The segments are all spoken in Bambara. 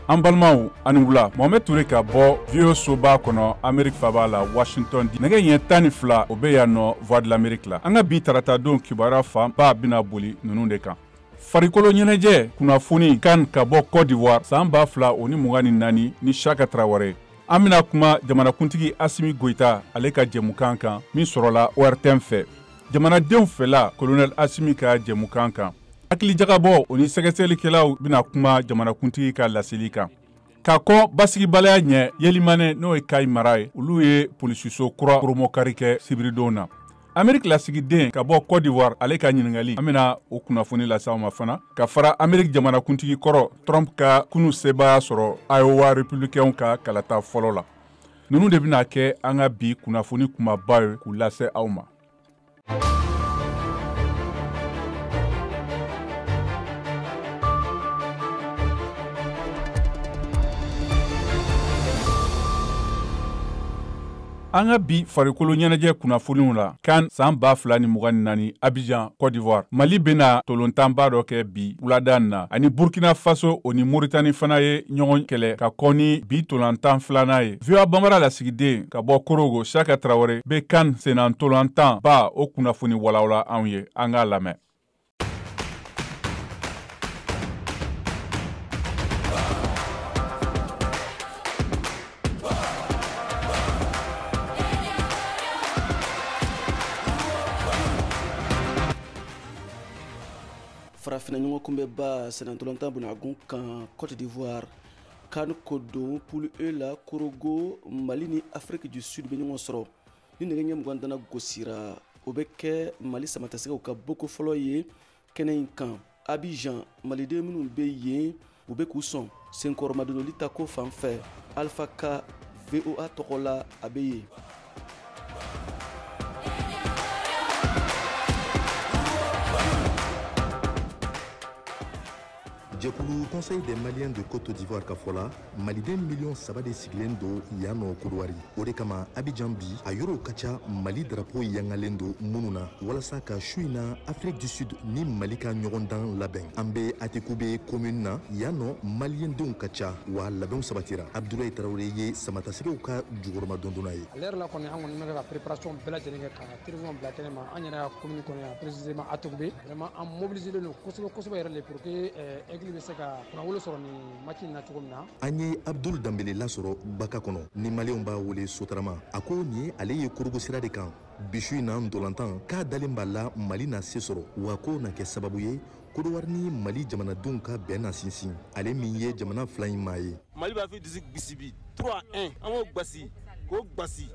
An balimaw, ani wula. Mohamed Touré ka bɔ VOA soba kɔnɔ, Amérique faba la, Washington. Nɛgɛ ɲɛ 12, o bɛ yan nɔ, Voix de l'Amérique la. An ka bi tarata don kibaruya fanba bɛna boli ninnu de kan: farikolo ɲɛnajɛ kunnafoni, kan ka bɔ Côte d'Ivoire san 2024 ni Saka Tarawele. An bɛna kuma jamanakuntigi Assimi Goïta, ale ka jɛmukan kan min sɔrɔla ORTM fɛ, jamanadenw fɛla, colonel Assimi ka jɛmukan kan. Hakilijagabɔ, o ni sɛgɛsɛgɛlikɛlaw bɛna kuma jamanakuntigi ka laseli kan. Ka kɔn basigibaliya ɲɛ Yelimanɛ, n'o ye Kayi mara ye, olu ye polisiso kura poromokari kɛ sibiridon na. Ameriki lasigiden ka bɔ Côte d'Ivoire, ale ka ɲininkali, an bɛna o kunnafoni lase aw ma fana, ka fara Ameriki jamanakuntigi kɔrɔ Trump ka kunu sebaaya sɔrɔ Iowa républicain ka kalata fɔlɔ la. Ninnu de bɛna kɛ an ka bi kunnafoni kumaba ye k'u lase aw ma. An ka bi farikolo ɲɛnajɛ kunnafoniw la, kan san 2024, Abidjan, Côte d'Ivoire, Mali bɛna tolontanba dɔ kɛ bi wulada na ani Burkina Faso. O ni Moritani fana ye ɲɔgɔn kɛlɛ ka kɔn ni bi tolantan filanan ye. VOA Banbara lasigiden ka bɔ Korogo, Saka Tarawele, bɛ kan senna tolantan ba o kunnafoni walawala anw ye. An k'a lamɛn. Farafinna ɲɔgɔn kunbɛba sennantolatan bonagun kan Côte d'Ivoire, CAN ko don, poule E la, Korogo, Mali ni Afrique du Sud bɛ ɲɔgɔn sɔrɔ ni nɛgɛ ɲɛ 20 dana gosira. O bɛ kɛ Mali samatasɛgɛw ka boko fɔlɔ ye kɛnɛ in kan Abidjan. Maliden minnu bɛ yen, u bɛ k'u sɔn senkɔrɔmadonli ta ko fan fɛ. Alpha Ka, VOA tɔgɔ la, a bɛ yen. Jɛkulu Conseil des Maliens de Côte d'Ivoire ka fɔ la, maliden miliyɔn 3 de sigilen don yan nɔ Kodowari. O de kama Abidjan bi, a yɔrɔw ka ca Mali drapeau yangalen don minnu na, walasa ka su in na Afrique du Sud ni Mali ka ɲɔgɔndan labɛn. An bɛ Attécoubé commune na yan nɔ, maliyɛndenw ka ca wa labɛnw sabatira. Abdoulaye Tarawele ye samatasɛgɛw ka jukɔrɔma dondonna ye. Ale yɛrɛ la kɔni, an kɔni bɛ ka préparation bɛɛ lajɛlen kɛ ka télévision bila kɛnɛ ma an yɛrɛ ka commune kɔnɔ yan, précisément Attécoubé. Vraiment, an mobilisé don kosɛbɛ kosɛbɛ yɛrɛ de pour que Aigle bɛ se ka kunnawolo sɔrɔ nin match in na cogo min na. An ye Abdul Danbele lasɔrɔ Baka kɔnɔ, ni maliyɛnw b'a wele Sotarama. A ko nin ye ale ye Korogo sira de kan bi su in na ntolantan, k'a dalen b'a la Mali na se sɔrɔ, wa ko na kɛ sababu ye Kodowari ni Mali jamanadenw ka bɛn na sinsin, ale min ye jamana fila in maa ye. Mali b'a fi disi gosi bi 3-1, an b'o gosi k'o gosi.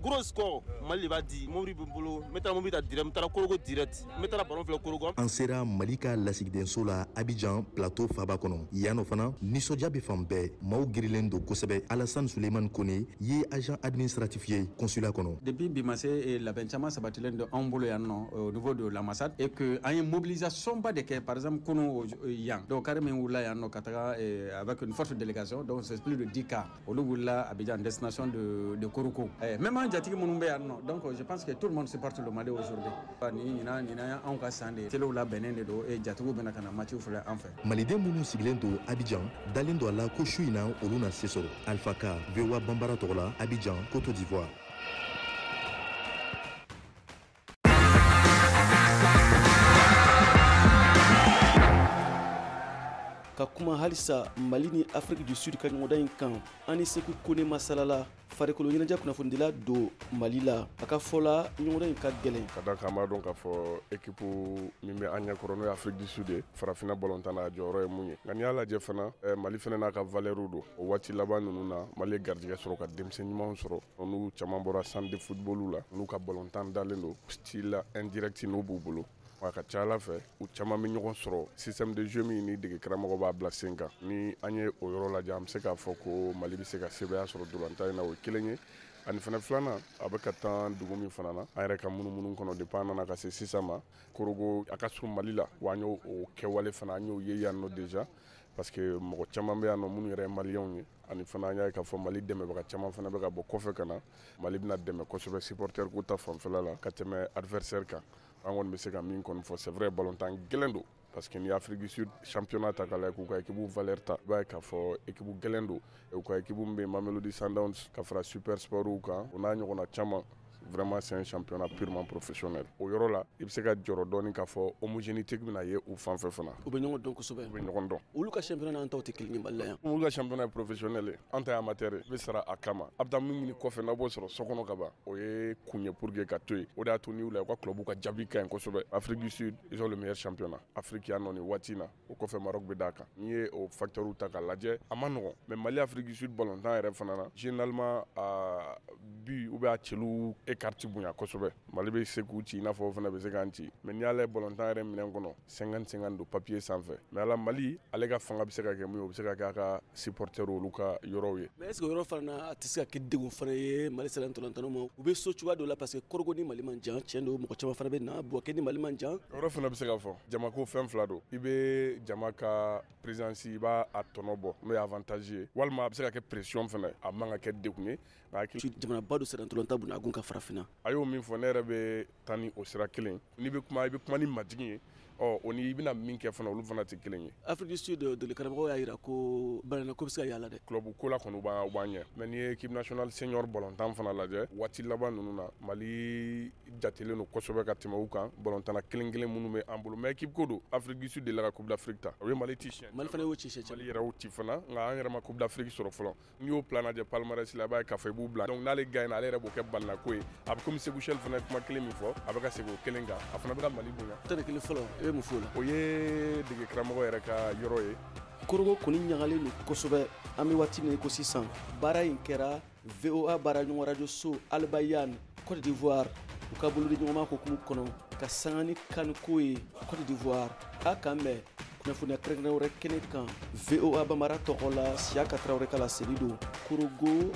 Gros score, Mali de b'a di. Mobili bɛ n bolo, n bɛ taa mobili ta direct, n taara Korogo direct, n bɛ taara ballon filɛ Korogo. An sera Mali ka lasigidenso la Abidjan Plateau faba kɔnɔ. Yan nɔ fana, nisɔndiya bɛ fan bɛɛ, maaw girilen don kosɛbɛ. Alassane Suleiman Kone ye agent administratif ye consulat kɔnɔ. Depuis bi ma se, labɛn caman sabatilen don anw bolo yan nɔ au niveau de l'ambassade, et que an ye mobilisation ba de kɛ. Par exemple, kunu yan, donc car min wulila yan nɔ ka taga avec une forte délégation, donc c'est plus de 10 cars, olu wulila Abidjan en destination de Korhogo. Même an jatigi minnu bɛ yan nɔ, donc je pense que tout le monde supporte le Mali aujourd'hui. Ni ɲinan, ɲinan anw ka san de ye, telew labɛnnen de don et jatigiw bɛna ka na match filɛ an fɛ. Maliden minnu sigilen don Abidjan dalen don a la ko su in na olu na se sɔrɔ. Alpha Ka, VOA Banbara tɔgɔ la, Abidjan, Côte d'Ivoire. Ka kuma halisa Mali ni Afrique du Sud ka ɲɔgɔndan in kan, an ni Seku Kone masalala, farikolo ɲɛnajɛ kunnafonidila don Mali la. A ka fɔ la, ɲɔgɔndan in ka gɛlɛn. Ka da kan, an b'a dɔn k'a fɔ équipe min bɛ an ɲɛkɔrɔ, n'o ye Afrique du Sud ye, farafinna balontan na, a jɔyɔrɔ ye mun ye. Nka n'i y'a lajɛ fana, Mali fana n'a ka valeur don. O waati laban ninnu na, Mali ye garijɛgɛ sɔrɔ ka denmisɛn ɲumanw sɔrɔ, n'u caman bɔra centre de football la, n'u ka balontan dalen don style indirect n'o b'u bolo. A ka ca ala fɛ, u caman bɛ ɲɔgɔn sɔrɔ système de jeu min ni dege karamɔgɔ b'a bila sen kan. Ni an ye o yɔrɔ lajɛ, an bɛ se k'a fɔ ko Mali bɛ se ka sebaaya sɔrɔ dolantan in na. O ye kelen ye. Ani fana filanan, a bɛ ka tan dugu min fana na, an yɛrɛ ka munumunu kɔnɔ depuis an nana ka se sisan ma, Korogo a ka surun Mali la, wa an y'o o kɛwale fana, an y'o ye yan nɔ déjà, parce que mɔgɔ caman bɛ yan nɔ minnu yɛrɛ ye maliyɛnw ye. Ani fana an y'a ye k'a fɔ Mali dɛmɛbaga caman fana bɛ ka bɔ kɔfɛ ka na. Mali bɛna dɛmɛ kosɛbɛ supporter ko ta fanfɛla la ka tɛmɛ adversaire kan. An kɔni bɛ se ka min kɔni fɔ, c'est vrai, balontan gɛlɛn don. Parce que ni Afrique du Sud championnat ta k'a lajɛ, k'u ka équipe valeur ta, i b'a ye k'a fɔ équipe gɛlɛn don. U ka équipe min bɛ yen, Mamelodi Sundowns, ka fara Super Sport kan, o n'a ɲɔgɔnna caman. Vraiment, c'est un championnat purement professionnel. O yɔrɔ la, i bɛ se ka jɔrɔ dɔɔni k'a fɔ homogénéité bɛna ye u fan fɛ fana. U bɛ ɲɔgɔn dɔn kosɛbɛ. U bɛ ɲɔgɔn dɔn. Olu ka championnat n'an taw tɛ kelen ye Mali la yan. Olu ka championnat ye professionnel ye, an ta ye amateur ye. I bɛ sara a kama. A bɛ taa min ɲini kɔfɛ, n'aw b'o sɔrɔ so kɔnɔ ka ban, o ye kun ye pour que ka to yen. O de y'a to n'i y'u lajɛ, u ka club ka jaabi ka ɲi kosɛbɛ. Afrique du Sud, ils ont le meilleur championnat. Afrique yan nɔ nin waati in na, o kɔfɛ Maroc bɛ d'a kan. N'i ye o facteur ta k'a lajɛ, a ma nɔgɔn. Mais Mali Afrique du Sud balontan yɛrɛ fana na, généralement a but ou bien a cɛlu écart ti bonya kosɛbɛ. Mali bɛ se k'u ci i n'a fɔ o fana bɛ se k'an ci. Mais n'i y'a lajɛ balontan yɛrɛ minɛn kɔnɔ, 50-50 don papier sanfɛ. Mais ala Mali, ale ka fanga bɛ se ka kɛ mun ye, o bɛ se ka kɛ a ka supporter olu ka yɔrɔw ye. Mais est ce que o yɔrɔ fana na, a tɛ se ka kɛ degun fana ye Mali sera ntolantannaw ma? U bɛ so cogoya dɔ la, parce que Korogo ni Mali man jan, tiɲɛ don, mɔgɔ caman fana bɛ na, Bouaké ni Mali man jan. O yɔrɔ fana bɛ se ka fɔ. Jamako fɛn fila don. I bɛ jama ka présence, i b'a a tɔnɔ bɔ, n'o ye avantage ye, walima a bɛ se ka kɛ pression fana ye. A man ka kɛ degun ye. Jamanaba dɔ sera ntolantan bunakun ka farafinna. A y'o min fɔ, ne yɛrɛ bɛ taa ni o sira kelen. N'i bɛ kuma, i bɛ kuma ni majigin ye. Ɔ o ni i bɛna min kɛ fana, olu fana tɛ kelen ye. Afrique du Sud degeli karamɔgɔ y'a jira ko balana ko bɛ se ka y'a la dɛ. Club ko la kɔni, u b'an ɲɛ. Mais n'i ye équipe nationale senior balontan fana lajɛ, waati laban ninnu na, Mali jatelen don kosɛbɛ ka tɛmɛ u kan, balontanna kelen kelen minnu bɛ an bolo. Mais équipe ko don, Afrique du Sud delila ka Coupe d'Afrique ta. O ye Mali ci siɲɛ. Mali fana y'o ci siɲɛ. Mali yɛrɛ y'o ci fana, nka an yɛrɛ ma Coupe d'Afrique sɔrɔ fɔlɔ. N'i y'o plan lajɛ palmarès la, i b'a ye k'a fɔ i b'u bila. Donc n'ale gagne, ale yɛrɛ b'o kɛ balinako ye. A bɛ komi Sékou Chelle fana ye kuma kelen min fɔ, a bɛ ka segin o kelen kan. A fana bɛ ka Mali bonya. 11 fɔlɔ, i bɛ mun f'o la? O ye dege karamɔgɔ yɛrɛ ka yɔrɔ ye. Korogo kɔni ɲagalen don kosɛbɛ. An bɛ waati min na i ko sisan, baara in kɛra VOA baaraɲɔgɔn radio so Albayan Côte d'Ivoire, u ka bolodi ɲɔgɔnma hokumu kɔnɔ ka sanga ni CAN ko ye Côte d'Ivoire. A k'an bɛn kunnafoniya kɛrɛnkɛrɛn wɛrɛ kɛnɛ kan. VOA Bambara tɔgɔ la, Siyaka Tarawele ka laseli don Korogo.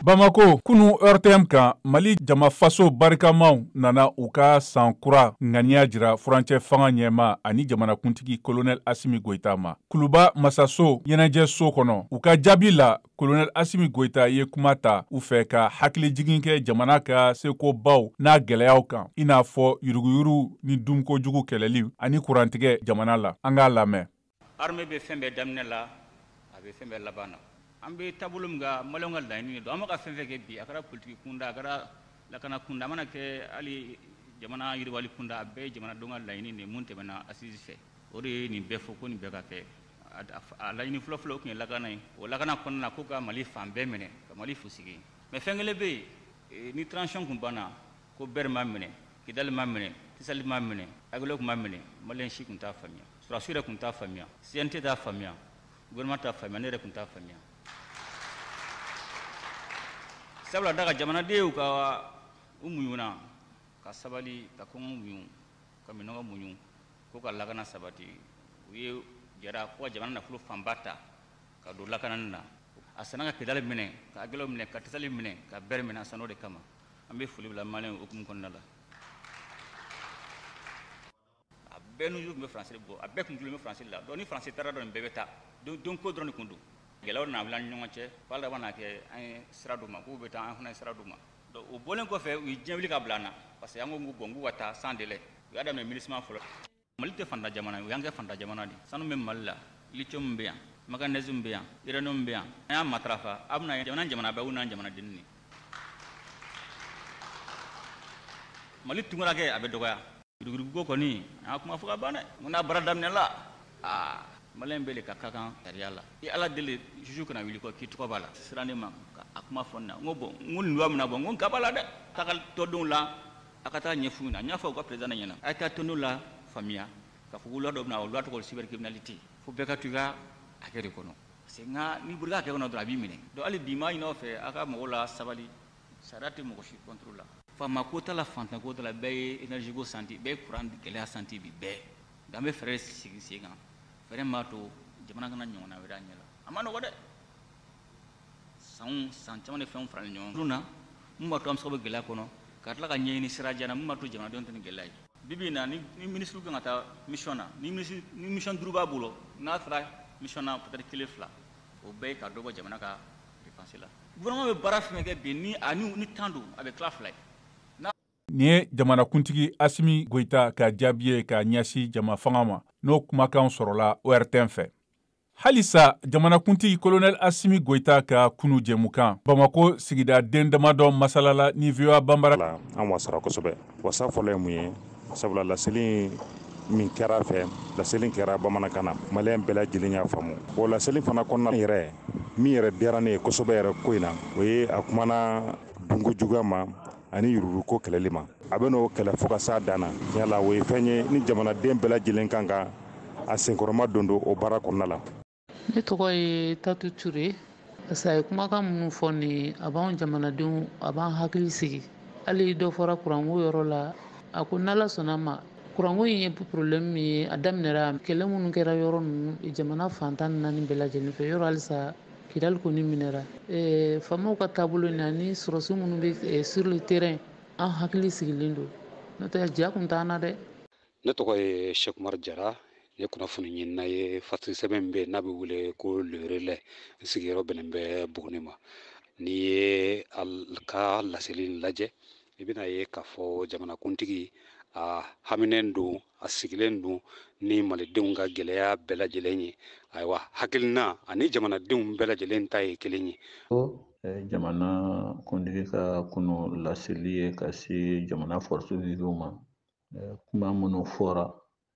Bamako, kunu RTM kan, Mali jama faso barikamaw nana u ka san kura ŋaniya jira furancɛ fanga ɲɛma ani jamanakuntigi Colonel Assimi Goïta ma. Kuluba masaso ɲɛnajɛso kɔnɔ, u ka jaabi la, Colonel Assimi Goïta ye kuma ta u fɛ ka hakilijigin kɛ jamana ka sekobaw n'a gɛlɛyaw kan, i n'a fɔ yuruguyurugu ni dunkojugu kɛlɛli ani kurantigɛ jamana la. An k'a lamɛn. Armée bɛ fɛn bɛɛ daminɛ la, a bɛ fɛn bɛɛ laban na. An bɛ taabolo min kan, maliyɛnw ka laɲini de don. An bɛ ka fɛn fɛn kɛ bi, a kɛra politiki kunda, a kɛra lakana kunda, a mana kɛ hali jamana yiriwali kunda, a bɛɛ ye jamanadenw ka laɲini de ye mun tɛmɛna assise fɛ. O de ye nin bɛɛ fɔ ko nin bɛɛ ka kɛ. A laɲini fɔlɔ-fɔlɔ, o tun ye lakana ye. O lakana kɔnɔna na, ko ka Mali fan bɛɛ minɛ, ka Mali fusigi. Mais fɛn kelen bɛ yen, ni transition kun banna ko Bɛri ma minɛ, Kidali ma minɛ, Tisali ma minɛ, Aguelhok ma minɛ, maliyɛn si tun t'a faamuya, sɔrɔdasiw yɛrɛ tun t'a faamuya, CNT t'a faamuya, gouvernement t'a faamuya, ne yɛrɛ tun t'a faamuya. Sabula da ka jamanadenw ka u muɲuna ka sabali, ka kɔngɔ muɲu, ka minɔgɔ muɲu, ko ka lakana sabati. U ye jɛra ko ka jamana nafolo fanba ta ka don lakanani na. A sanna ka Kidali minɛ, ka Aguelhok minɛ, ka Tisali minɛ, ka Bɛri minɛ, a sanna o de kama. An bɛ foli bila maliyɛnw hukumu kɔnɔna la. A bɛɛ n'u tun bɛ Faransi bɔ, a bɛɛ kun tulo bɛ Faransi la. Donc ni Faransi taara dɔrɔn, bɛɛ bɛ taa. Don ko dɔrɔn de kun don. Gɛlɛyaw nana wuli an ni ɲɔgɔn cɛ, f'a laban na kɛ an ye sira d'u ma k'u bɛ taa, an fana ye sira d'u ma. Donc o bɔlen kɔfɛ, u ye diɲɛ wuli ka bila an na, parce que an ko k'u bɔn, k'u ka taa sans délai. U y'a daminɛ MINUSMA fɔlɔ. Mali tɛ fantan jamana ye, u y'an kɛ fantan jamana de ye. Sanu bɛ Mali la, lithium bɛ yan, manganèse bɛ yan, uranium bɛ yan. An y'a matarafa, a bɛna jamana jamana bɛɛ, u n'an jamanadenw de. Mali tunkarakɛ a bɛ dɔgɔya. Yuruguyuruguko kɔni, an y'a kuma fɔ ka ban dɛ. N ko n'a baara daminɛla, aa maliyɛn bɛɛ de ka kan sariya la. I Ala deli juge kana wuli kɔ k'i tɔgɔ b'a la. Siran ne ma ka a kuma fɔ n na. N ko bon, n ko nin loi bɛna bɔ, n ko nka b'a la dɛ. Taga tɔndenw la, a ka taa ɲɛf'u ɲɛna. N y'a fɔ u ka président ɲɛna. A ye taa tɔndenw la faamuya k'a fɔ ko loi dɔ bɛna, o loi tɔgɔ cybercriminalité. Fo bɛɛ ka to i ka hakɛ de kɔnɔ. Parce que nka n'i bɔra i ka hakɛ kɔnɔ dɔrɔn, a b'i minɛ. Donc hali bi n b'a ɲini aw fɛ, aw ka mɔgɔw la sabali. Sariya tɛ mɔgɔ si contre la. Faama ko t'a la, fantan ko t'a la, bɛɛ ye énergie ko santi, bɛɛ ye courant gɛlɛya santi bi bɛɛ. Donc an bɛ fɛɛrɛ sigi sen kan. Fɛɛrɛ min b'a to jamana kana ɲɔgɔnna wɛrɛ a ɲɛ la. A ma nɔgɔ dɛ. San san caman de fɛnw faralen ɲɔgɔn kan. Na mun b'a to an bɛ se ka bɔ gɛlɛya kɔnɔ, ka tila ka ɲɛɲini sira jan na mun b'a to jamanadenw tɛ ni gɛlɛya ye. Bi bi in na, ni ministre kan ka taa mission na, ni ministre ni mission 5 b'a bolo, n'a taara mission na peut-être kelen, fila, o bɛɛ ye ka dɔ bɔ jamana ka dépense la. Gouvernement bɛ baara fɛn kɛ bi, ni a ni tan don, a bɛ tila fila ye. Nin ye jamanakuntigi Asimi Goyita ka jaabi ye ka ɲɛsin jama fanga ma, n'o kumakan sɔrɔla ORTM fɛ. Halisa jamanakuntigi Kolonɛl Asimi Goyita ka kunu jɛmukan, Bamako sigida den damadɔ masalala ni VOA Banbara. La an wasara kosɛbɛ. Wasa fɔlɔ ye mun ye? Sabula laseli min kɛra fɛ, laseli kɛra bamanankan na, Maliyɛn bɛɛ lajɛlen y'a faamu. O laseli fana kɔnɔna yɛrɛ, min yɛrɛ diyara ne ye kosɛbɛ yɛrɛ ko in na, o ye a kumana dunko juguya ma ani yuruguko kɛlɛli ma. A bɛ n'o kɛlɛ fo ka s'a dan na. Tiɲɛ la, o ye fɛn ye ni jamanaden bɛɛ lajɛlen kan ka a senkɔrɔma don o baara kɔnɔna la. Ne tɔgɔ ye Tatu Ture. Parce que a ye kumakan minnu fɔ nin, a b'anw jamanadenw, a b'an hakili sigi. Hali dɔ fɔra kuranko yɔrɔ la, a ko n'Ala sɔnna ma, kuranko in ye problème min ye, a daminɛra kɛlɛ minnu kɛra yɔrɔ ninnu, jamana fan 14 bɛɛ lajɛlen fɛ, yɔrɔ halisa Kidali kɔni minɛra. Faamaw ka taabolo in na ni sɔrɔsi minnu bɛ sur le terrain, an hakili sigilen don, n'o tɛ ja kun t'an na dɛ. Ne tɔgɔ ye Sekumar Jara, ne kunnafoni ɲinina ye. Fatigi sɛbɛn min bɛ yen n'a bɛ wele ko Le Relais, n sigiyɔrɔ bɛnnen bɛ Buguni ma. N'i ye a ka laseli lajɛ, i bɛna ye k'a fɔ jamanakuntigi a haminen don, a sigilen don ni malidenw ka gɛlɛya bɛɛ lajɛlen ye. Ayiwa, hakilina ani jamanadenw bɛɛ lajɛlen ta ye kelen ye. Jamana kuntigi ka kunu laseli ye ka se jamana force vive ma, kuma minnu fɔra,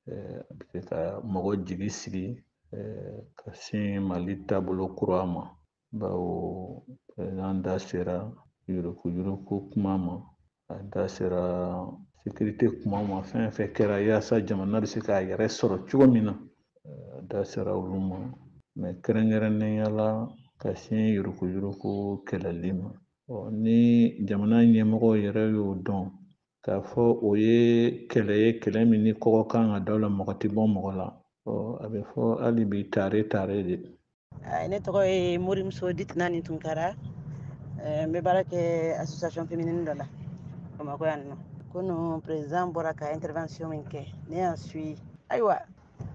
a bɛ se ka mɔgɔ jigi sigi ka sin Mali taabolo kura ma, bawo président da sera yuruguyurugu kuma ma, a da sera sécurité kuma ma, fɛn fɛn kɛra yaasa jamana bɛ se k'a yɛrɛ sɔrɔ cogo min na, a da sera olu ma. Mɛ kɛrɛnkɛrɛnnenya la, ka sin yuruguyurugu kɛlɛli ma, ni jamana ɲɛmɔgɔw yɛrɛ y'o dɔn k'a fɔ o ye kɛlɛ ye, kɛlɛ min ni kɔgɔ kan ka da la, mɔgɔ tɛ bɔ mɔgɔ la, a bɛ fɔ hali bi tare tare de. Ne tɔgɔ ye Morimuso Ditinani Tunkara. N bɛ baara kɛ association féminine dɔ la Bamakɔ yan nɔ. Kunu président bɔra ka intervention min kɛ, ne y'a suit. Ayiwa,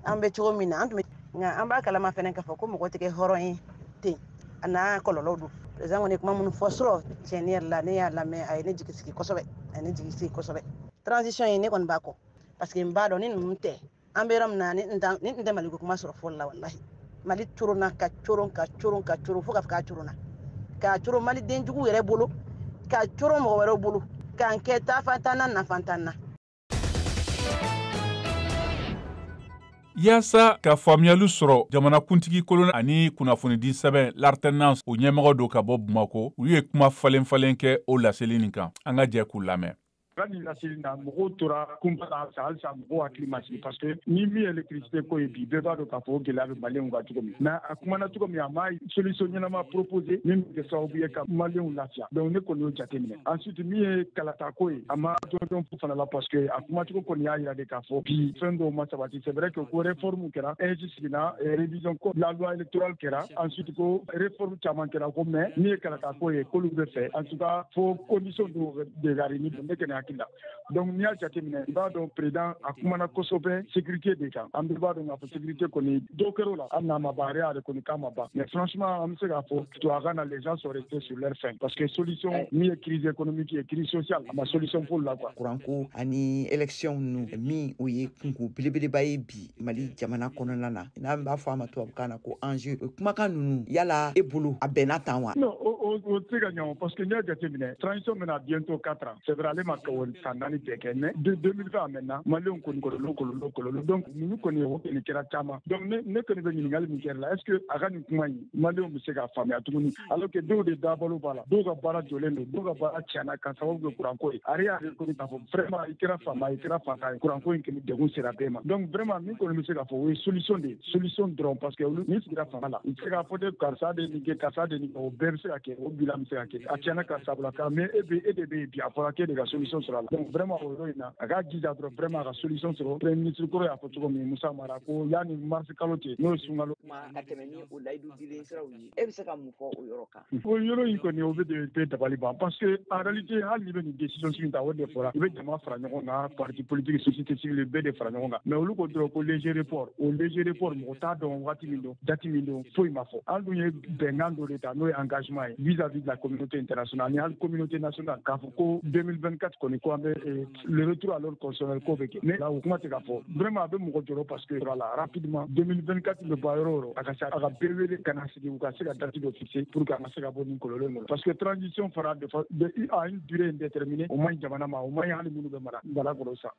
an bɛ cogo min na, an tun bɛ, nka an b'a kalama fɛnɛ k'a fɔ ko mɔgɔ tɛ kɛ hɔrɔn ye ten, a n'a kɔlɔlɔw don. Président kɔni ye kuma minnu fɔ surɔ, tiɲɛ yɛrɛ la, ne y'a lamɛn, a ye ne jigi sigi kosɛbɛ, a ye ne jigi sigi kosɛbɛ. Transition in, ne kɔni b'a kɔ, parce que n b'a dɔn ni ninnu tɛ, an bɛ yɔrɔ min na, ni n tɛ Maliko kuma sɔrɔ fɔli la. Walahi, Mali coronna ka coron ka coron ka coron fo ka fɔ k'a coronna, k'a coron maliden jugu yɛrɛ bolo, k'a coron mɔgɔ wɛrɛw bolo, k'an kɛ taafan t'an na, nafa t'an na. Yaasa ka faamuyali sɔrɔ, jamanakuntigi kolon ani kunnafonidi sɛbɛn L'Alternance, o ɲɛmɔgɔ don ka bɔ Bamako, olu ye kuma falen falen kɛ o laseli nin kan. An ka jɛ k'u lamɛn. Ka nin laseli na, mɔgɔw tora kunba la halisa, mɔgɔw hakili ma sigi, parce que ni min ye électricité ko ye bi, bɛɛ b'a dɔn k'a fɔ o gɛlɛya bɛ Maliyɛnw kan cogo min. Mais a kumana cogo min, a ma solution ɲɛnama proposé min bɛ kɛ sababu ye ka Maliyɛnw lafiya. Donc ne kɔni y'o jateminɛ. Ensuite, min ye kalata ko ye, a ma jɔnjɔn fɔ fana la, parce que a kumacogo kɔni y'a yira de k'a fɔ bi fɛn dɔw ma sabati. C'est vrai que ko réforme kɛra, AIGE siginna, révision ko la loi électorale kɛra, ensuite ko réforme caman kɛra ko, mais min ye kalata ko ye, k'olu bɛ fɛ en tout cas fo condition dɔw de ka réunir, ne kɔni hakili la. Donc n'i y'a jateminɛ, i b'a dɔn président a kumana kosɛbɛ sécurité de kan. An bɛɛ b'a dɔn k'a fɔ sécurité kɔni dɔ kɛr'o la, hali n'a ma ban, a yɛrɛ y'a kɔni k'a ma ban. Mais franchement, an bɛ se k'a fɔ tubabukan na, les gens sont restés sur leur faim, parce que solution min ye crise économique ye, crise sociale, a ma solution foyi la quoi. Kuranko ani élection ninnu min, o ye kunko belebeleba ye bi Mali jamana kɔnɔna na, n'an b'a fɔ a ma tubabukan na ko enjeu. Kumakan ninnu, yala e bolo a bɛnna tan wa? Non, o tɛ se ka ɲɛ, parce que n'i y'a jateminɛ, transition bɛna bientôt 4 ans. C'est vrai, ale ma san 4 bɛɛ kɛ, mais de 2020 à maintenant, Maliyɛnw kɔni kɔlɔlɔ kɔlɔlɔ kɔlɔlɔ. Donc ninnu kɔni, o kɔni kɛra caman. Donc ne kɔni bɛ ɲininkali min kɛ la, est ce que a ka nin kuma in, Maliyɛnw bɛ se k'a faamuya tuguni, alors que dɔw de dabalo b'a la, dɔw ka baara jɔlen don, dɔw ka baara tiɲɛna ka sababu kɛ kuranko ye? A yɛrɛ y'a reconnu k'a fɔ vraiment, i kɛra faama ye, i kɛra fantan ye, kuranko in kɔni degun sera bɛɛ ma. Donc vraiment, min kɔni bɛ se k'a fɔ, o ye solution de ye, solution dɔrɔn, parce que olu n'i sigira fanga la, i tɛ se k'a fɔ de karisa de nin kɛ, karisa de nin kɛ. O bɛɛ bɛ se ka kɛ, o bilan bɛ se ka kɛ, a tiɲɛna karisa bolo, mais e bɛ e de bɛ yen bi, a fɔra k'e de ka solution. solution sɔrɔ a la. Donc vraiment o yɔrɔ in na, a k'a jija dɔrɔn vraiment a ka solution sɔrɔ. Premier ministre kɔrɔ y'a fɔ cogo min, Musa Mara, ko yanni mars kalo cɛ, n'o ye sunkalo. Ka tɛmɛ ni o layidu dilen siraw ye, e bɛ se ka mun fɔ o yɔrɔ kan? O yɔrɔ in kɔni, o bɛ de bɛ dabali ban, parce que en réalité, hali n'i bɛ nin décision sugu ta, o de fɔra, i bɛ jama fara ɲɔgɔn kan, parti politique, société civile bɛɛ de fara ɲɔgɔn kan. Mais olu ko dɔrɔn ko léger report. O léger report, mɔgɔ t'a dɔn waati min don, date min don, foyi ma fɔ. An dun ye bɛnkan dɔ de ta, n'o ye engagement ye vis-à-vis de la communauté internationale ni hali communauté nationale, k'a fɔ ko 2024 kɔni, ko an bɛ le retour à l'ordre constitutionnel ko bɛ kɛ. Mais o kuma tɛ ka fɔ. Vraiment a bɛ mɔgɔ jɔrɔ, parce que la rapidement 2024 bɛ bɔ yɔrɔ o yɔrɔ, a ka se a ka bɛɛ wele ka na sigi, u ka se ka date dɔ fixer pour que an ka se ka bɔ nin kɔlɔlɔ in kɔnɔ, parce que transition fara de à une durée indéterminée, o man ɲi jamana ma, o man ɲi hali minnu bɛ mara kɔrɔ sa.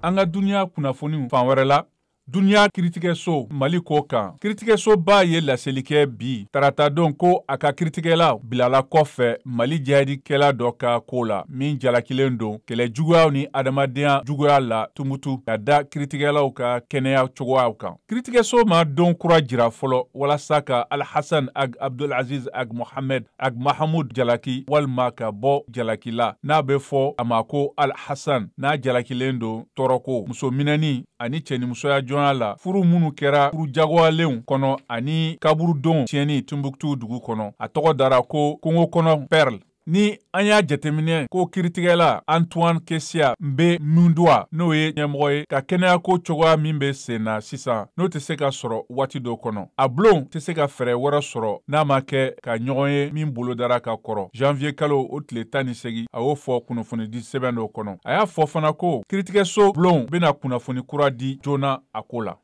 An ka duniya kunnafoniw fan wɛrɛ la, duniya kiritigɛso Mali ko kan, kiritigɛsoba ye laseli kɛ bi taratadon ko a ka kiritigɛla bilala kɔfɛ Mali jihadikɛla dɔ ka ko la, min jalakilen don kɛlɛ juguyaw ni adamadenya juguya la Tumutu, ka da kiritigɛlaw ka kɛnɛya cogoyaw kan. Kiritigɛso ma don kura jira fɔlɔ walasa ka Alhassan Ag Abdulaziz Ag Mohamed Ag Mahamud jalaki walima ka bɔ jalaki la, n'a bɛ fɔ a ma ko Alhassan, n'a jalakilen don tɔɔrɔko, muso minɛni ani cɛnimusoya jɔnya la, furu minnu kɛra furu jagoyalenw kɔnɔ, ani kaburudon tiɲɛni Timbuktu dugu kɔnɔ. A tɔgɔ dara ko kungo kɔnɔ Perle. Ni an y'a jateminɛ ko kiritigɛla Antoine Kesia Mbe Mindua, n'o ye ɲɛmɔgɔ ye ka kɛnɛyako cogoya min bɛ sen na sisan, n'o tɛ se ka sɔrɔ waati dɔ kɔnɔ, a bulon tɛ se ka fɛɛrɛ wɛrɛ sɔrɔ n'a ma kɛ ka ɲɔgɔn ye min bolodara ka kɔrɔ janvier kalo o tile 18. A y'o fɔ kunnafonidi sɛbɛn dɔ kɔnɔ. A y'a fɔ fana ko kiritigɛso bulon bɛna kunnafoni kura di joona a ko la.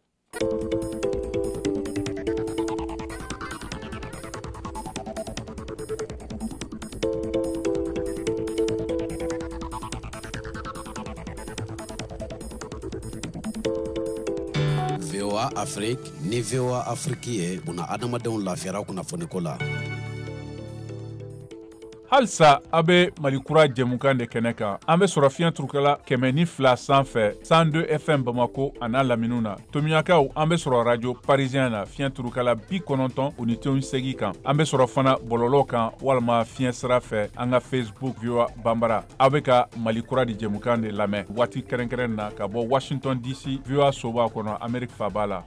VOA Afrique ni VOA Afrique ye buna adamadenw lafiyara kunnafoniko la. Halisa a bɛ Mali kura jɛmukan de kɛnɛ kan. An bɛ sɔrɔ fiɲɛ turukala 102 sanfɛ, 102 FM Bamako a n'a laminiw na. Tomiɲakaw, an bɛ sɔrɔ radio parisien na, fiɲɛ turukala 98.8 kan. An bɛ sɔrɔ fana bɔlɔlɔ kan walima fiɲɛ sira fɛ an ka Facebook VOA Banbara. Aw bɛ ka Mali kura di jɛmukan de lamɛn waati kɛrɛnkɛrɛn na ka bɔ Washington DC, VOA soba kɔnɔ, Amérique faaba la.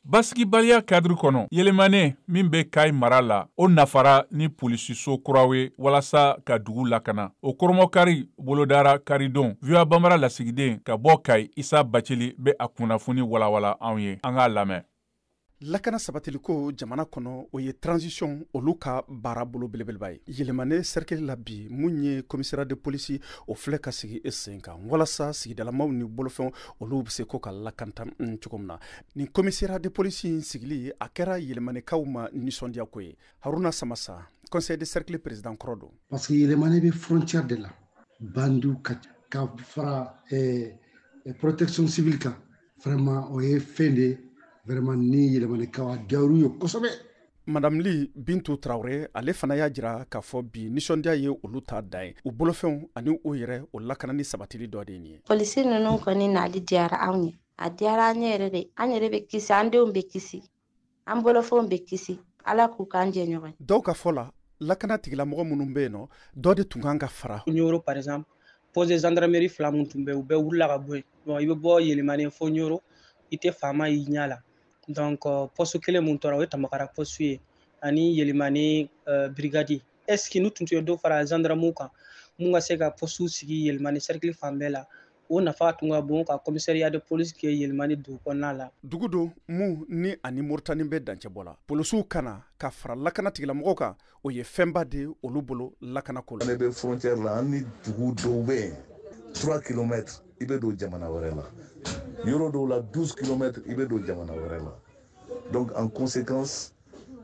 Basigibaliya kadiri kɔnɔ, Yelemane min bɛ Kayi mara la, o nafara ni polisiso kuraw ye walasa ka dugu lakana. O kɔrɔmɔkari bolodara karidon. VOA Banbara lasigiden ka bɔ Kayi, Isa Bacili, bɛ a kunnafoni walawala anw ye. An k'a lamɛn. Lakana sabatiliko jamana kɔnɔ, o ye transition olu ka baara bolo belebeleba ye. Yɛlɛmane cercle la bi, mun ye commissariat de police, o filɛ ka sigi e sen kan walasa sigidalamaw ni bolofɛnw olu bɛ se ko ka lakanta cogo min na. Nin commissariat de police in sigili, a kɛra yɛlɛmanekaw ma nisɔndiyako ye. Haruna Samasa, conseil de cercle président kɔrɔ don. Parce que Yɛlɛmane bɛ frontière de la, bandiw ka fara protection civile kan, vraiment o ye fɛn de ye vraiment ni yɛlɛmanikaw a diyar'u ye kosɛbɛ. Madame Li Bintu Traoré, ale fana y'a jira k'a fɔ bi nisɔndiya ye olu ta dan ye, u bolofɛnw ani u yɛrɛ, o lakana ni sabatili dɔ de ye nin ye. Polisi ninnu kɔni nali diyara anw ye, a diyara an ye yɛrɛ de. An yɛrɛ bɛ kisi, an denw bɛ kisi, an bolofɛnw bɛ kisi. Ala k'u k'an jɛ ɲɔgɔn. Dɔw ka fɔ la, lakana tigilamɔgɔ minnu bɛ yen nɔ, dɔ de tun kan ka fara. Ɲoro par exemple, poste de gendarmerie fila mun tun bɛ, u bɛɛ wulila ka bɔ yen. Bon, i bɛ bɔ Yɛlɛmane fo Ɲoro, i tɛ faama y'i ɲɛ la. Donc poste kelen mun tora, o ye Tamakara poste ye ani Yɛlɛmane brigade. Est ce que n'u tun tɛ dɔ fara gendarmew kan mun ka se ka poste sigi Yɛlɛmane cercle fan bɛɛ la, o nafa tun ka bon ka commissariat de police kɛ Yɛlɛmane dugu kɔnɔna la. Dugu don mun ni ani Moritani bɛ dancɛ bɔ la, polisiw kana ka fara lakana tigilamɔgɔw kan, o ye fɛnba de ye olu bolo lakanako la. An bɛ frontière la, an ni dugu dɔw bɛ yen 3 kilomètres i bɛ don jamana wɛrɛ la, yɔrɔ dɔw la 12 kilomètres i bɛ don jamana wɛrɛ la. Donc en conséquence,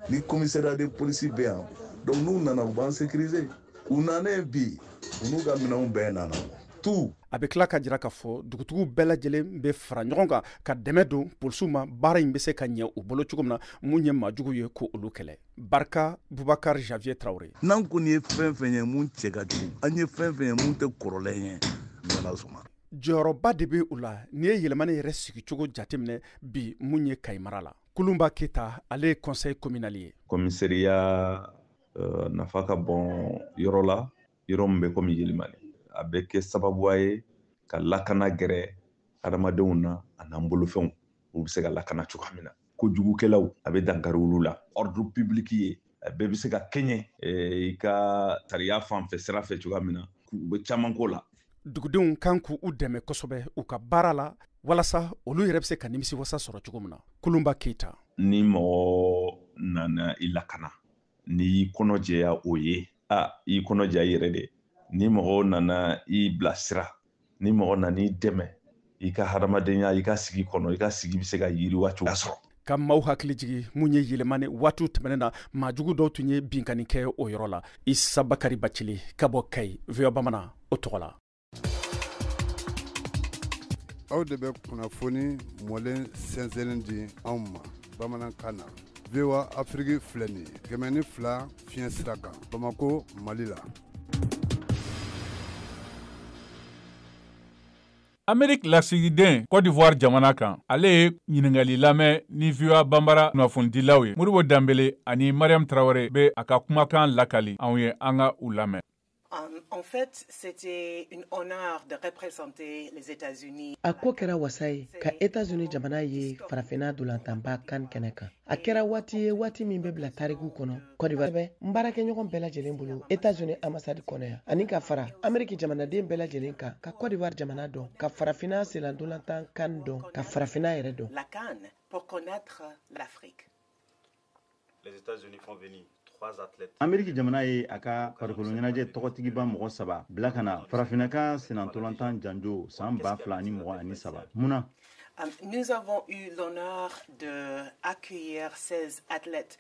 ni commissariat de police bɛ yan, donc n'u nana u b'an sécuriser. U nanen bi, u n'u ka minɛnw bɛɛ nana tout. A bɛ tila ka jira k'a fɔ dugutigiw bɛɛ lajɛlen bɛ fara ɲɔgɔn kan ka dɛmɛ don polisiw ma, baara in bɛ se ka ɲɛ u bolo cogo min na, mun ye maajugu ye ko olu kɛlɛ. Barika Bubakar Javier Traoré. N'an kɔni ye fɛn fɛn ye mun cɛ ka jugu, an ye fɛn fɛn ye mun tɛ kɔrɔlen ye, n'Ala sɔnna. Jɔyɔrɔba de bɛ u la. N'i ye yɛlɛmani yɛrɛ sigicogo jateminɛ bi, mun ye Kayi mara la, Kulunba Keyita, ale ye conseil communal ye. Commissariat nafa ka bon yɔrɔ la, yɔrɔ min bɛ komi Yelimani. A bɛ kɛ sababuya ye ka lakana gɛrɛ adamadenw na a n'an bolofɛnw, u bɛ se ka lakana cogoya min na. Kojugukɛlaw, a bɛ dankari olu la. Ordre public ye, a bɛɛ bɛ se ka kɛɲɛ i ka sariya fan fɛ sira fɛ cogoya min na, u bɛ caman ko la. Dugudenw kan k'u dɛmɛ kosɛbɛ u ka baara la walasa olu yɛrɛ bɛ se ka nimisiwasa sɔrɔ cogo min na. Kulunba Keyita. Ni mɔgɔ nana i lakana, n'i y'i kɔnɔ jɛya o ye, a i kɔnɔ jɛya i yɛrɛ de. Ni mɔgɔ nana i bilasira, ni mɔgɔ nana i dɛmɛ i ka hadamadenya, i ka sigi kɔnɔ, i ka sigi bɛ se ka yiriwa cogoya sɔrɔ. Ka maaw hakili jigin mun ye Yelimani waatiw tɛmɛnen na, maajugu dɔw tun ye binkanni kɛ o yɔrɔ la. Isa Bakari Bacili ka bɔ Kayi, VOA Bamanan o tɔgɔ la. Aw de bɛ kunnafoni mɔlen sɛnsɛnnen di anw ma bamanankan na. VOA Afrique filɛ nin ye 102 fiɲɛ sira kan Bamako, Mali la. Amerique lasigiden Côte d'Ivoire jamana kan, ale ye ɲininkali lamɛn ni VOA Banbara kunnafonidilaw ye. Modibo Danbele ani Mariam Traoré bɛ a ka kumakan lakali anw ye, an ka u lamɛn. En fait, c'était un honneur de représenter les États-Unis. A ko kɛra wasa ye ka États-Unis jamana ye farafinna dolantanba kan kɛnɛ kan. A kɛra waati ye, waati min bɛ bila tariku kɔnɔ. Côte d'Ivoire bɛ n baarakɛɲɔgɔn bɛɛ lajɛlen bolo États-Unis ambassade kɔnɔ yan, ani ka fara Amérique jamanaden bɛɛ lajɛlen kan, ka Côte d'Ivoire jamana dɔn, ka farafinna senna-dolantan kan dɔn, ka farafinna yɛrɛ dɔn. La CAN pour connaître l'Afrique. Les États-Unis font venir Ameriki jamana ye a ka farikolo ɲɛnajɛ tɔgɔtigiba mɔgɔ 3 bila ka na farafinna ka sennantolatan janjo san 2023. Mun na? Nous avons eu l'honneur de accueillir 16 athlètes.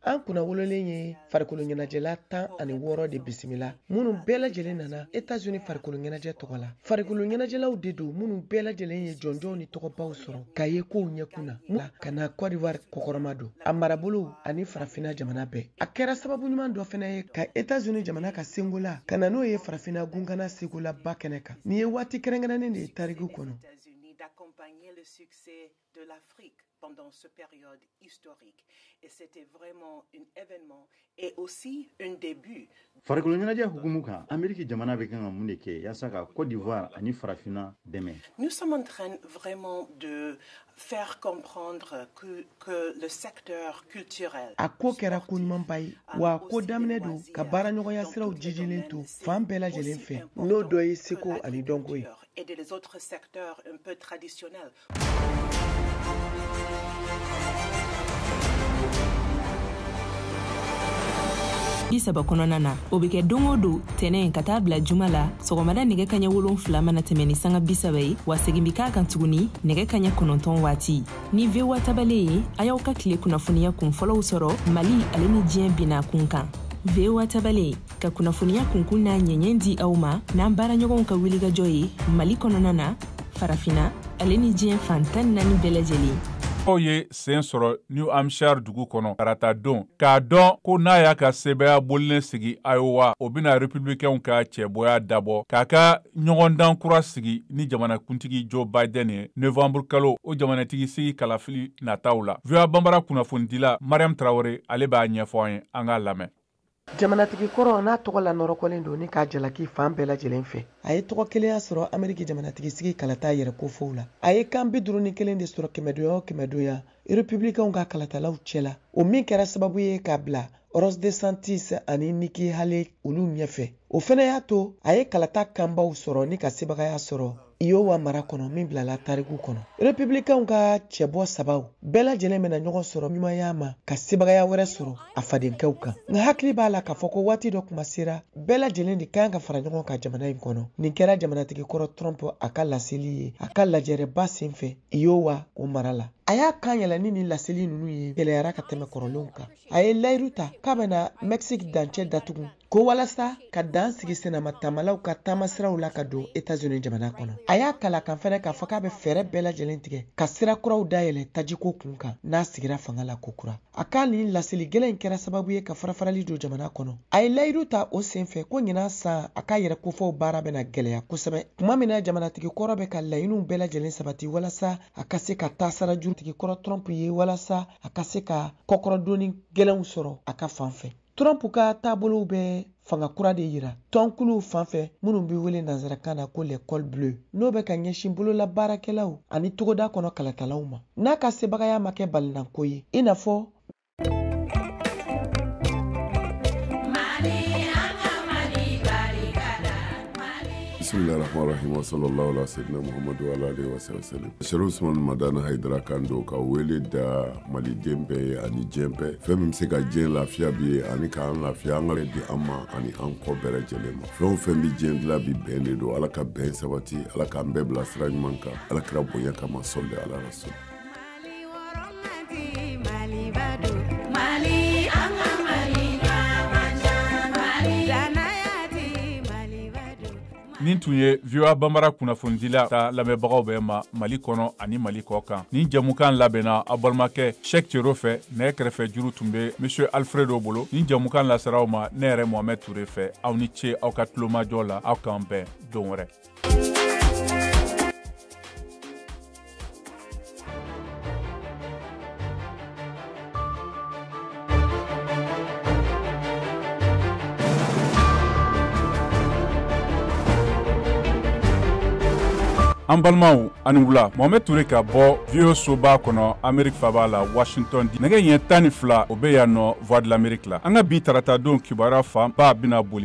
An kunnawololen ye farikolo ɲɛnajɛla 16 de bisimila, minnu bɛɛ lajɛlen nana États-Unis farikolo ɲɛnajɛ tɔgɔ la. Farikolo ɲɛnajɛlaw de don minnu bɛɛ lajɛlen ye jɔnjɔnw ni tɔgɔbaw sɔrɔ ka ye kow ɲɛkun na ka na Côte d'Ivoire kɔkɔrɔma don, a marabolo ani farafinna jamana bɛɛ. A kɛra sababu ɲuman dɔ fana ye ka États-Unis jamana ka sengola ka na n'o ye farafinna gunkana segolaba kɛnɛ kan. Nin ye waati kɛrɛnkɛrɛnnen de ye tariku kɔnɔ. D'accompagner le succès de l'Afrique pendant cette période historique. Et c'était vraiment un événement et aussi un début. Farikolo ɲɛnajɛ hukumu kan, Ameriki jamana bɛ kan ka mun de kɛ yaasa ka Côte d'Ivoire ani farafinna dɛmɛ? Nous sommes en train vraiment de faire comprendre que le secteur culturel. A ko kɛra ko ɲumanba ye, wa ko daminɛ don ka baaraɲɔgɔnya siraw jijilen to fan bɛɛ lajɛlen fɛ, n'o dɔ ye seko ani dɔnko ye. Et des autres secteurs un peu traditionnels. Bi saba kɔnɔna na, o bɛ kɛ don o don tɛnɛn ka taa bila juma la sɔgɔmada nɛgɛ kaɲɛ 7 mana tɛmɛ ni sanga 30 ye, wa segin bɛ k'a kan tuguni nɛgɛ kaɲɛ 9 waati. Ni VOA tabale ye, a y'aw ka tile kunnafoniya kun fɔlɔw sɔrɔ Mali ale ni diɲɛ binna kun kan. VOA tabale ka kunnafoniya kunkun n'a ɲɛɲɛ di aw ma n'an baaraɲɔgɔnw ka wulikajɔ ye Mali kɔnɔna na, farafinna ale ni diɲɛ fan 14 bɛɛ lajɛlen. Aw ye sen sɔrɔ New Hampshire dugu kɔnɔ tarata don, k'a dɔn ko n'a y'a ka sɛbɛya bolilen sigi Iowa, o bɛna républicainw ka cɛbɔya dabɔ k'a ka ɲɔgɔndan kura sigi ni jamanakuntigi Joe Biden ye novembre kalo o jamanatigi sigi kalafili nataw la. VOA Banbara kunnafonidila Mariam Traoré, ale b'a ɲɛfɔ an ye, an k'a lamɛn. Jamanatigi kɔrɔ n'a tɔgɔ la nɔrɔkɔlen don ni k'a jalaki fan bɛɛ lajɛlen fɛ, a ye tɔgɔ kelenya sɔrɔ Ameriki jamanatigi sigi kalata yɛrɛ kofɔw la. A ye kan 51 de sɔrɔ kɛmɛdonya o kɛmɛdonya republicainw ka kalatalaw cɛla, o min kɛra sababu ye k'a bila Ron DeSantis ani Nikki Haley olu ɲɛfɛ. O fana y'a to a ye kalata kanbaw sɔrɔ ni ka sebagaya sɔrɔ Iowa mara kɔnɔ min bilala tariku kɔnɔ. Republicainw ka cɛbɔ sabaw bɛɛ lajɛlen bɛna ɲɔgɔn sɔrɔ ɲumanya ma ka sebagaya wɛrɛ sɔrɔ a fadenkɛw kan. Nka hakili b'a la k'a fɔ ko waati dɔ kuma sera, bɛɛ lajɛlen de kan ka fara ɲɔgɔn kan jamana in kɔnɔ. Nin kɛra jamanatigi kɔrɔ Trump a ka laseli ye a ka lajɛrɛba senfɛ Iowa o mara la. A y'a kan yɛlɛ ni nin laseli ninnu ye gɛlɛyara ka tɛmɛ kɔrɔlenw kan. A ye layiru ta k'a bɛna Mexique dancɛ datugu Ko walasa ka dan sigi senamatamalaw ka taamasiraw la ka don Etats-Unis jamana kɔnɔ. A y'a kala kan fɛnɛ k'a fɔ k'a bɛ fɛɛrɛ bɛɛ lajɛlen tigɛ ka sira kuraw dayɛlɛ tajiko kun kan n'a sigira fanga la kokura. A ka nin laseli gɛlɛn in kɛra sababu ye ka farafarali don jamana kɔnɔ. A ye layidu ta o senfɛ ko ɲinan san a ka yɛrɛ kofɔw baara bɛna gɛlɛya kosɛbɛ. Tuma min na jamanatigi kɔrɔ bɛ ka laɲiniw bɛɛ lajɛlen sabati walasa a ka se ka taasara jurutigi kɔrɔ Trump ye walasa a ka se ka kɔkɔrɔdonni gɛlɛnw sɔrɔ a ka fan fɛ. Trump ka taabolow bɛ fanga kura de yira tɔnkuluw fan fɛ minnu bɛ wele nansarakan na ko les cols bleus, n'o bɛ ka ɲɛsin bolola baarakɛlaw ani togoda kɔnɔ kalatalaw ma. N'a ka sebagaya ma kɛ balinanko ye, i n'a fɔ Bismillahirrahmanirrahim wa sallallahu ala sayyidina Muhammadu wa ala alihi wa sallam. Sherif Usman Madani Haidara kan don ka wele da maliden bɛɛ ye ani diɲɛ bɛɛ. Fɛn min bɛ se ka diɲɛ lafiya bi ye ani k'an lafiya, an ka di an ma ani an kɔ bɛɛ lajɛlen ma. Fɛn o fɛn bɛ diɲɛ dilan bi, bɛn de don. Ala ka bɛn sabati, Ala k'an bɛɛ bila sira ɲuman kan. Ala kira bonya kama, sɔli ala rasul. Nin tun ye VOA Bambara kunnafonidila ta lamɛnbagaw bɛɛ ma Mali kɔnɔ ani Mali kɔ kan. Nin jɛmukan labɛnna aw balimakɛ Cheick Tiero fɛ, nɛgɛ kɛrɛfɛ juru tun bɛ Monsieur Alfredo bolo. Nin jɛmukan lasera aw ma ne yɛrɛ Mohamed Touré fɛ. Aw ni ce aw ka tulomajɔ la, aw k'an bɛn don wɛrɛ. An balimaw, ani wula. Mohamed Touré ka bɔ VOA soba kɔnɔ Amérique faba la Washington. Nɛgɛ ɲɛ 12, o bɛ yan nɔ Voix de l'Amérique la. An ka bi tarata don kibaruya fanba bɛna boli